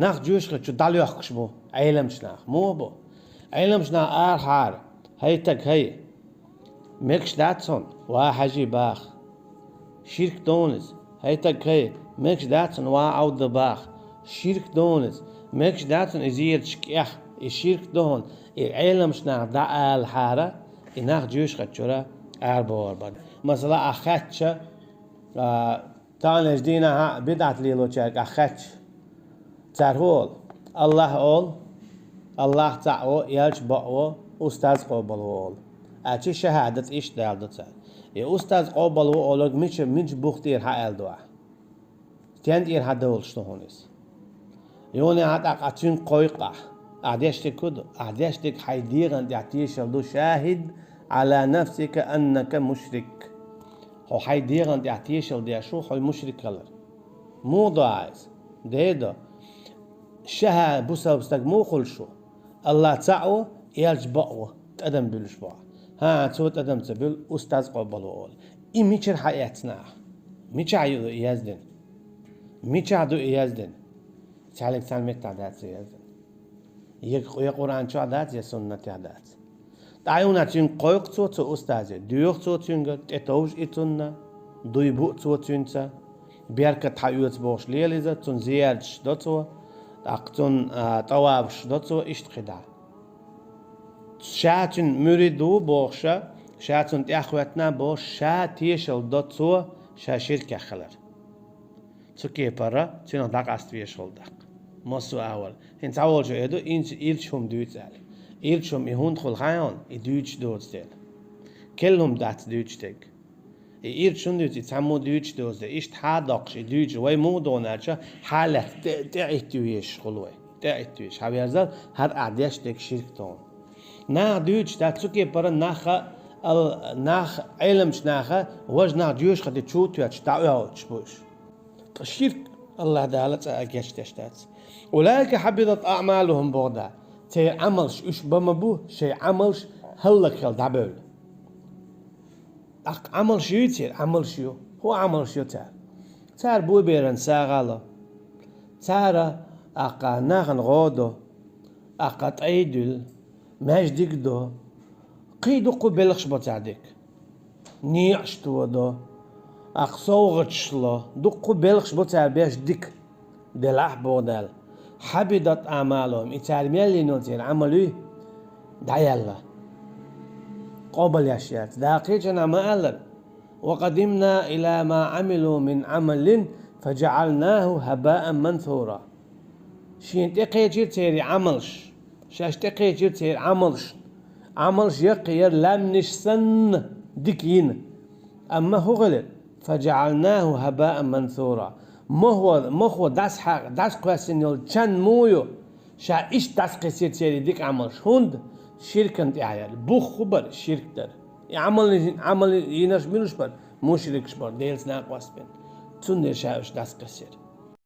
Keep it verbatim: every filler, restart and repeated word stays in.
Нах жоьжахати чу дӀалоьхкуш бу Ӏеламчу нах. Муха бу? Ӏеламчу нах арахьара: «ХӀай стаг, хӀай, мегаш дац хьуна, ва хьажий», баха. Ширк ду хьуна иза. «ХӀай стаг, хӀай, мегаш дац хьуна, ва Ӏовда», баха. Ширк ду хьуна иза. Мегаш дац хьуна и зераташ кӀех. И ширк ду хьуна. И Ӏеламчу наха дӀаалахьара, и нах жоьжахати чуьра арабохур бара. Масала, ахь хаьттича, а, таханлерчу дийнахьа бидӀат лелочаьрга ахь хаьттича, цара хӀун олу? Аллахь олу, Аллахь цхьаъ ву, элча бакъ ву, устаз къобалво олу. Аьлча шахӀадат иштта даладо цара. И устаз къобалво олург мича, мича бух тӀера хьааьлла ду ахь? Стен тӀера хьадовлуш ду хьуна иза? Юха а тӀаккха цуьнга кхойкху ахь. Ахь деш дерг хӀун ду? Ахь деш дерг хьайн дегӀан тӀехь тешалла ду: «شاهد على نفسك أنك مشرك». Хьо хьайн дегӀан тӀехь тешалла деш ву хьо мушрик хилар. Муха до ахь иза? Дера до. Шаха бусалба стаг муха хуьлуш ву? Аллахь цхьаъ ву, элча бакъ ву, тӀадам буьллуш бу ахь. ХӀан, цо тӀадам ца буьллу, устаз къобалво олу. И мичара хьаэцна ахь? Мичахь ю и яздина? Мичахь ду и яздина? Цхьаьллиг цхьана меттехь дац и яздина. Я, я Къуръан чохь дац, я суннатехь дац. ТӀаьхьа юха цуьнга кхойкху цо, цу устазе, доьху цо цуьнга, тӀетовжа и цунна, дуй бу цо цуьнца, беркат хьаоьцу бохуш лела иза, цунна зияраташ до цо, тӀаккха цунна, а, тӀавафаш до цо, иштта кхидӀа. Ша цуьнан муьрид ву бохуша, ша цунна тӀаьхьахӀоьттина бохуш, ша тешалла до цо, ша ширкехь хилар. Цу кепара цуьнах дӀакъаста вешахула даккха. Массо а агӀор. ХӀинца цхьаволчо эр ду, инца ирча хӀума дуьйцу аьлла. Ирча хӀума и хӀунда хуьлу хаьий хьуна, и дуьйцуш доцу дела. Керла хӀума дац дуьйцуш дерг. И ирча хӀунда дуьйцу, и цхьаммо дуьйцуш доцу дела. Иштта хьадоккхуш, и дуьйцуш, вай муха догӀу аьлча, хьалаьцна тӀе-, тӀеӀитта везаш хуьлу вай. ТӀеӀитта везаш. Хьаверзал, хӀара ахь деш дерг ширк ду хьуна. Наха дуьйцуш дац, цу кепара наха, ал-, нах, Ӏеламчу наха, важа нах жоьжахати чу тоьттуш, дӀаоьхуьйтуш бу уьш. Ткъа ширк Аллахь Дала цкъа а гечдеш дац. «أولئك حبطت أعمالهم», боху Дала. Церан Ӏамалш уьш бан ма бу, шайн Ӏамалш хӀаллакьхила дӀабевлла. ТӀаккха Ӏамалш юй церан? Ӏамалш ю. ХӀун Ӏамалш ю цара? Цара боберан сагӀа ло. Цара, тӀаккха, нахана гӀо до. ТӀаккха тӀай дуьллу. Маьждиг до. Кхин дуккха белхаш бо цара дика. НеӀаш тодо. ТӀаккха совгӀаташ ло. Дуккха белхаш бо цара беш дика. Делахь, боху Дала. «حبطت أعمالهم», и цара мел йина йолу церан Ӏамал юй, дӀаяьлла. Къобалъеш яц. Дала кхечанхьа ма-аллара: «وقدمنا إلى ما عملوا من عمل فجعلناه هباء منثورا». Шена тӀекхечира церан Ӏамалш. Шаьш тӀекхечира церан Ӏамалш. Ӏамалш яккхий яра лаьмнаш санна дика йина. Амма хӀун хилира? «فجعلناه هباء منثورا». Мохо, мохо дӀасхьа-, дӀасакхоьссина йолу чан муха ю? Ша иштта дӀасакхиссира церан дика Ӏамалш. ХӀунда? Ширкана тӀехь яьлла. Бух хӀун бара? Ширк дара. И Ӏамал, Ӏамал йинарш муьлш бара? Мушрикаш бара, Делаца накъост бина. Цундела ша уьш дӀасакхиссира.